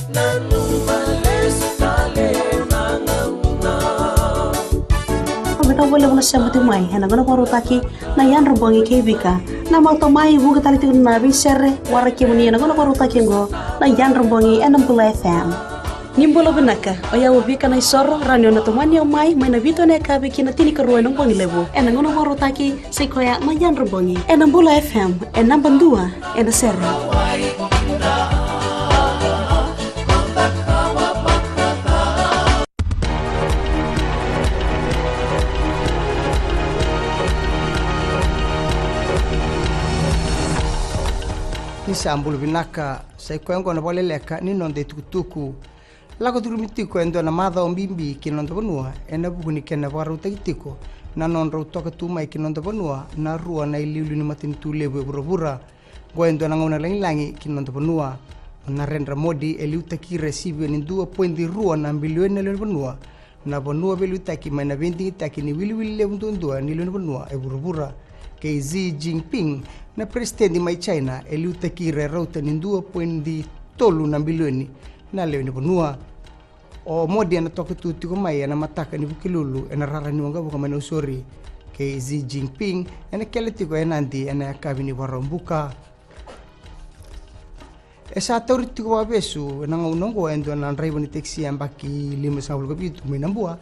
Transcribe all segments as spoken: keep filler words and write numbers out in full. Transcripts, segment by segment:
Vinaka vakalevu na sema tiko mai ena gauna vakarautaki na Yadra Bogi kei Vika. Na mato mai vuka tale tiko na veisere, waraki kemuni ena gauna vakarautaki oqo na Yadra Bogi ena Bula F M. Ni bula vinaka, o yau o Vika Naisoro, rawa ni o na tomani au mai, mai na vitu ena yakavi ki na tinikarua ena bogi levu. Ena gauna vakarautaki, sai koya na Yadra Bogi. Ena Bula F M, e naba dua ena sere. Ni sa bula vinaka, sai koya oqo na vakaleleka ni noda itukutuku. Lako curumi tiko e dua na macawa bibi ki na noda vanua ena vuku ni kena vakarautaki tiko na nodrau toka tu mai ki na noda vanua na rua na iliuliu ni matanitu levu e vuravura. Oqo e dua na gauna lagilagi ki na noda vanua. O Narendra Modi e liutaki ira e sivia ni dua poidi rua na bilioni na lewe ni vanua na vanua veiliutaki mai na veidigitaki ni wiliwili levu duadua ni lewe ni vanua e vuravura. Kei Xi Jinping na peresitedi mai China e liutaki ira e rauta ni dua poidi tolu na bilioni na lewe ni vanua. O Modi ena toka tu tiko mai ena mataka ni Vukelulu ena rara ni waqavuka mai Nausori. Kei Xi Jinping ena kele tiko e Nadi ena yakavi ni Vakaraubuka. E sa tauri tiko vakavesu ena gauna oqo e dua na draiva ni tekisi yabaki limasagavulu ka vitu mai Nabua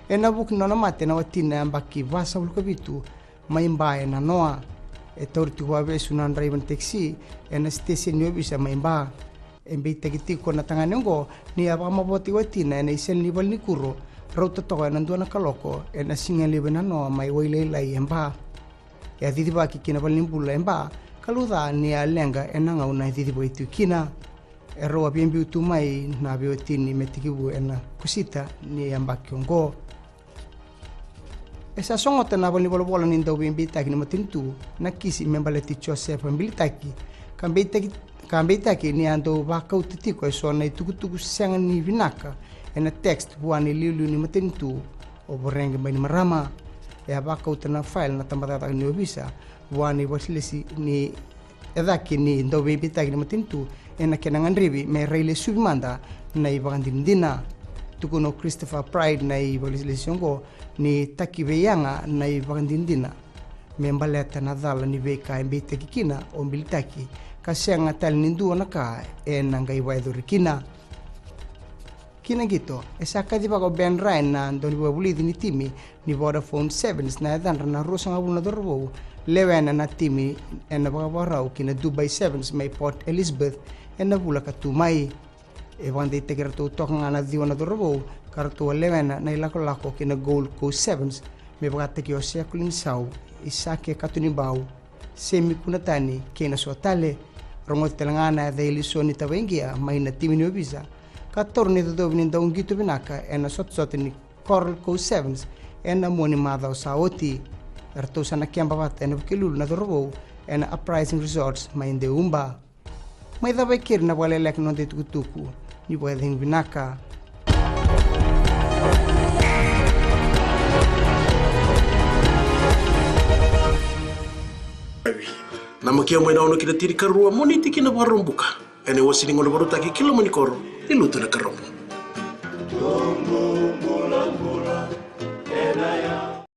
ena vuku ni nona mate na watina yabaki vasagavulu ka vitu mai Ba e nanoa. E tauri tiko vakavesu na draiva ni tekisi ena siteseni ni ovisa mai Ba. E beitaki tiko na tagane oqo ni a vakamavoataki watina ena isele ni valenikuro rauta toka ena dua na kaloko ena siga levu e nanoa mai Wailailai e Ba. E a cicivaki ki na valenibula e Ba ka lauca ni a leqa ena gauna e cicivaki tiko kina. E rau a via biu tu mai na veiwatini me tekivu ena Okosita ni yabaki oqo. E sa sogota na valenivolavola ni dauveibeitaki ni matanitu na kisi me baleti Josefa Bilitaki, ka beitaki, ka beitaki ni a dau vakauta tiko eso na itukutuku sega ni vinaka ena text vua na iliuliu ni matanitu o Voreqe Bainimarama. E a vakauta na file na tabacakacaka ni ovisa vua na ivakalesilesi ni e cake ni dauveibeitaki ni matanitu ena kena gadrevi me railesuvi mada na ivakadinadina. Tukuna o Christopher Pride na ivakalesilesi oqo ni taki veiyaga na ivakadinadina me baleta na cala ni veika e beitaki kina o Bilitaki ka sega tale ni dua na ka ena qai vakayacori kina. Ki na qito, e sa kacivaka o Ben Ryan na daunivakavulici ni timi ni Vodafone Sevens na yacadra na ruasagavulu na cauravou lewena na timi ena vakavakarau ki na Dubai Sevens mai Port Elizabeth ena vula ka tu mai. E vakadeitaki iratou toka ga na ciwa na cauravou ka ratou a lewena na ilakolako ki na Gold Coast Sevens me vakataki o Sekulini Sau, Isake Katunibau, Semi Kunatani kei na so tale. Rogoci tale ga na yaca i Lisoni Tavaiqia mai na timi ni ovisa ka taura na icocovi ni dauqito vinaka ena sotasota ni Coral Coast Sevens ena mua ni macawa sa oti. Eratou sa na keba vata ena Vukelulu na cauravou ena Uprising Resorts mai Deuba. Mai cava e keri na vakaleleka ni noda itukutuku. Ni vakacegu vinaka. Namakia mai na ono ki na tinikarua Moniti ki na Vakaraubuka ena iwasewase ni gauna vakarautaki ki loma ni koro ni Lotu Nakarobo.